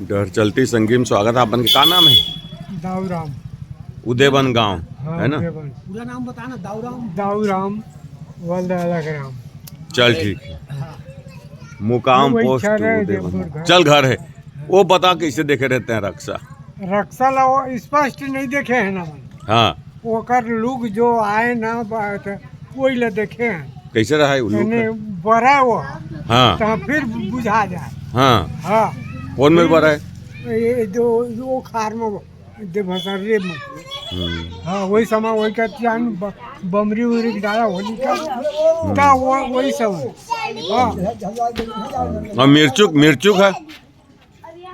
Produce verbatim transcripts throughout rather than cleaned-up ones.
डहर चलती संगी में स्वागत है आपन के। का नाम है? दाऊ राम। उदयबन गांव, हाँ, है ना? उदयबन। पूरा नाम बताना, दाऊ राम। दाऊ राम, वल्द अलग राम। चल, ठीक है। हाँ। मुकाम वही पोस्ट घर है, उदयबन। जयपुर घर। चल, घर है। वो बता, कैसे देखे रहते हैं रक्षा? रक्षा ला वो स्पष्ट नहीं देखे हैं ना मन। हाँ। ओकर लुक जो आए ना बात, वही ला देखे हैं। कैसे रहा है उ लुक? यानी बड़ा वो। हाँ। तो फिर बुझा जाए। हाँ। हाँ। कौन में बड़ा है? ये जो, जो खार में, देवसर्रे में। हम्म। हाँ, वही समय वही का चान ब-, बमरी उरी के डाला होली का। हम्म। ता वो, वही समय। हाँ। और मिर्चुक, मिर्चुक है?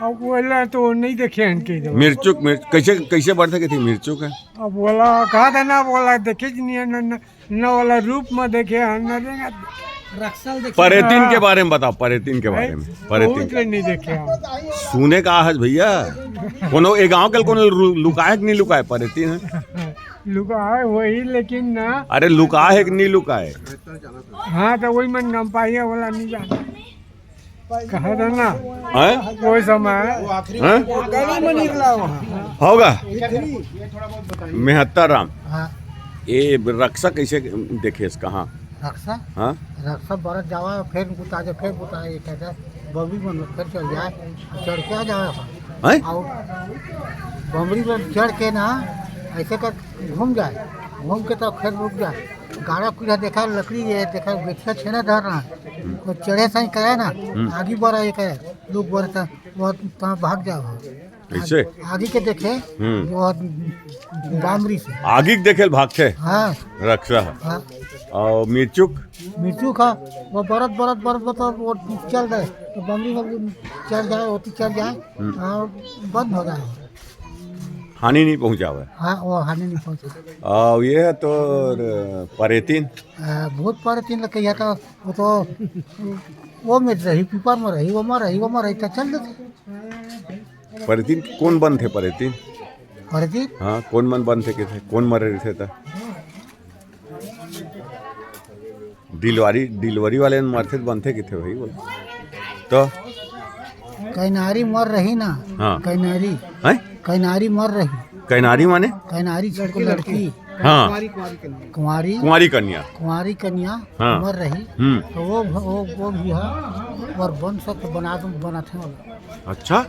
अब बोला तो नहीं देखे हैं इनके इधर। मिर्चुक, मिर्च-, कैसे, कैसे बढ़ते के थी मिर्चुक है? अब बोला, कहा था ना, बोला, देखे कि नहीं है, न, न, न वाला रूप में देखे हैं, न देखे। रक्सल देखे। परेतिन के बारे में बताओ, परेतिन के बारे में। हैं? परेतिन। बहुत नहीं देखे हम। सुने का है भैया, कोनो ए गांव के कोनो लु-, लुकाए कि नहीं लुकाए परेतिन है? लुकाए वही, लेकिन ना। अरे लुकाए है कि नहीं लुकाए? हाँ, तो वही मन गम पाइए वाला नहीं जाना। कहा था ना, हैं? वो समय। हैं? गली में निकला वहाँ। होगा। मेहत्ता राम। हाँ। ये रक्षा कैसे देखे इस कहाँ? रक्षा? हाँ? रक्षा बरत जावा, फिर उतार दे, फिर उतार, ये कहते हैं, बबी मन फिर चल जाए, चढ़ के आ जावे। हैं? और बमरी में चढ़ के ना, ऐसे कर घूम जाए, घूम के तो फिर रुक जाए। गाड़ा पीढ़ा देखा, लकड़ी ये देखा, बेटिया छेना धर रहा है। हम्म। तो चढ़े साई करे ना, हम्म। आगी बढ़ा ये करे, लोग बढ़ता, वो तो भाग जाओ। कैसे? आगी के देखे, हम्म। वो बामरी से। आगी के देखे भाग थे? हाँ। रक्षा है। हाँ। और मिर्चुक? मिर्चुक का, वो बरत, बरत, बरत, बरत, वो चल रहे। तो बामरी में चल जाए, होती चल जाए, हम्म। हाँ, बंद हो जाए। हानि नहीं पहुँचावे। हाँ, वो हानि नहीं पहुँचावे। और ये है तो परेतिन? आ, भूत परेतिन लग गया था, वो तो, वो में रही, पीपर में रही, वो में रही, वो में रही, तो चल देते। परेतिन कौन बन थे परेतिन? परेतिन? हाँ, कौन मन बन थे के थे? कौन मरे रहे थे ता? डिलीवरी, डिलीवरी वाले मन मरथे त बनथे किथे भाई बोल। तो कैनारी मर रही ना। हाँ। कैनारी। हैं? कैनारी मर रही। कैनारी माने? कैनारी छोटको लड़की। हाँ। कुंवारी। कुंवारी कन्या। कुंवारी कन्या हाँ। मर रही। हम्म। तो वो, वो, वो भी है और वंश तो बना, बनाथे वाला। अच्छा।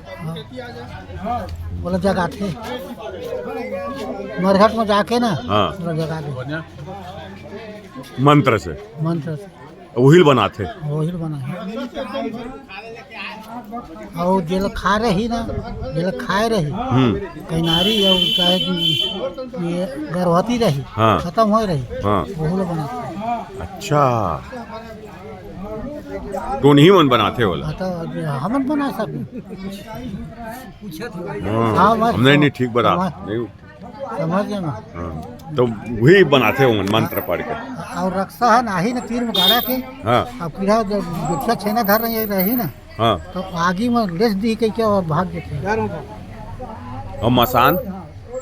हाँ। बोला जगाथे। मरघट में जाके ना, हाँ। बोला जगा दे। मंत्र से। मंत्र से। उहिल बनाथे। उहिल बना है। और जेल खा रही ना, जेल खाए रही। हम्म। कैनारी और चाहे कि ये गर्भवती रही, हाँ। खत्म हो रही। हाँ। उहिल बनाथे। अच्छा। तो नहीं मन बनाथे वाला। हाँ, तो हमन बना सकते। हाँ, हाँ, बस। हमने नहीं ठीक बना। हाँ। नहीं। समझ गए ना? हाँ। तो वही बनाथे ओमन मंत्र पढ़ के। और रक्षा है ना, ही ना तीर में गाड़ा के। हाँ। अब कीड़ा जब गुच्छा छेना धर रही, रही ना। हाँ। तो आगी में लेस दी के क्या और भाग देथे। और मसान?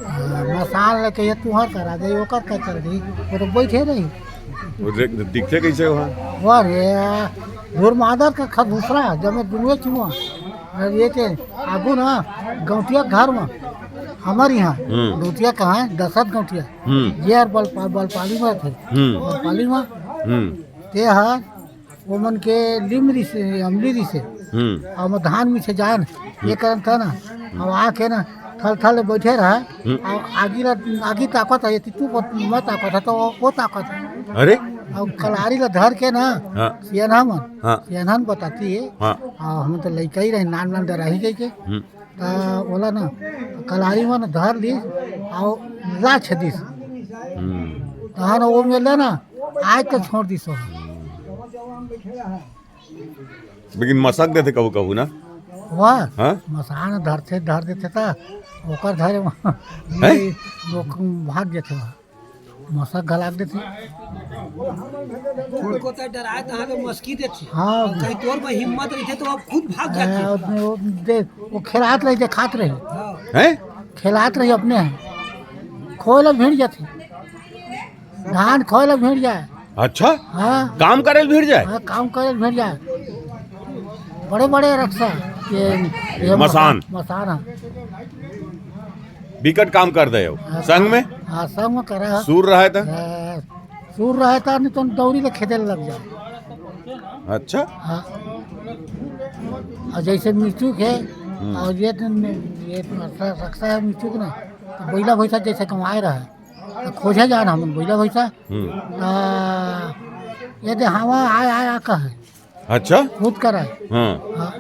हाँ, मसान लेके ये तुहर करा दे, ओकर का कर दी। वो तो बैठे रही। वो देख, दिखथे कैसे हो? अरे, धुरमादर का खदूसरा, जब मैं दुनिया चुआ। अब ये के आगू ना, गौटिया घर में, हमारे यहाँ, हम्म। गौटिया कहाँ है? दशरथ गौटिया। हम्म। ये यार बलपा-, बलपाली में थे। हम्म। बलपाली में। हम्म। ते हर, वो मन के लिमरी से, अमलीरी से। हम्म। और मैं धान में से जान, ये हम्म। करन था ना। हम्म। अब आके ना, थल थल बैठे रहा। हम्म। और आगी ला, आगी ताकत है, ये तू मत, मत ताकत है, तो वो, वो ताकत है। अरे? और कलारी ला धर के ना, हाँ। सियनहा मन, हाँ। सियनहा मन बताती है। हाँ। और हम तो लइका ही रहे, नान नान डराही कह के। हम्म। त ओला ना कलारी मन धर ली और लाछ दिस। हम्म। तहन वो मेले ना आज तो छोड़ दिस हो। लेकिन मसक देथे कभू कभू ना। वाह। हाँ? मसान धरथे, धर देथे त ओकर धरे म-, हैं? लोग भाग जेथे वहाँ। मसक घलाक देथे। उनको तो डराए तहाँ के मस्की देथे। हाँ। कहीं तोर में हिम्मत रहिथे तो अब खुद भाग जाथे। हाँ, उसमें वो देख, वो खेलात रही, देखात रही। हाँ। हैं? खेलात रही अपने हैं। खोए ला भिड़ जाथे। धान खोए ला भिड़ जाए। अच्छा? हाँ। काम करे ला भिड़ जाए? हाँ, काम करे ला भिड़ जाए। बड़े बड़े रक्षा। ये, ये मसान। मसान, मसान है। बिकट काम कर दे हो। हाँ, संग में? हाँ, संग में करा है। सूर रहे था? हाँ, सूर रहे था, नहीं तो दौरी ले खेदे लग जाए। अच्छा। हाँ। और जैसे मिर्चुक है, हम्म। और ये तो न-, ये रक्सा है मिर्चुक ना, तो बैला भैंसा जैसे कमाए रहे, तो खोजे जान हम बैला भैंसा। हम्म। तो ये दे हवा आए, आए, आ कहे। अच्छा। खुद कराए। हाँ। हाँ।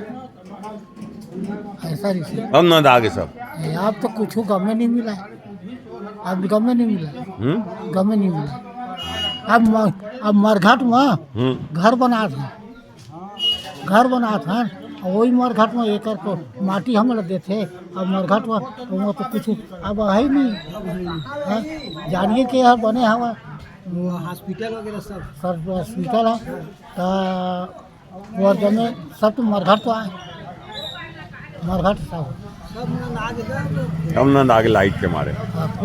ऐसा रिश्ते। अब नंद आगे सब। ए, अब तो कुछ गमे नहीं मिला है। अब गमे नहीं मिला। हम्म। गमे नहीं मिला। अब म-, अब मरघट में हम्म। घर बनात है। घर बनात है। और वही मरघट में एकर को माटी हम लोग देते। अब मरघट में, वो तो कुछ अब है ही नहीं। हाँ? जानिए के यहाँ बने हवा। वो हॉस्पिटल वगैरह सब। सर, हॉस्पिटल है। तो वो जमे सब तो मरघट तो आए। मरघट सब। सब नंद आगे लाइट के मारे। हाँ, कुछ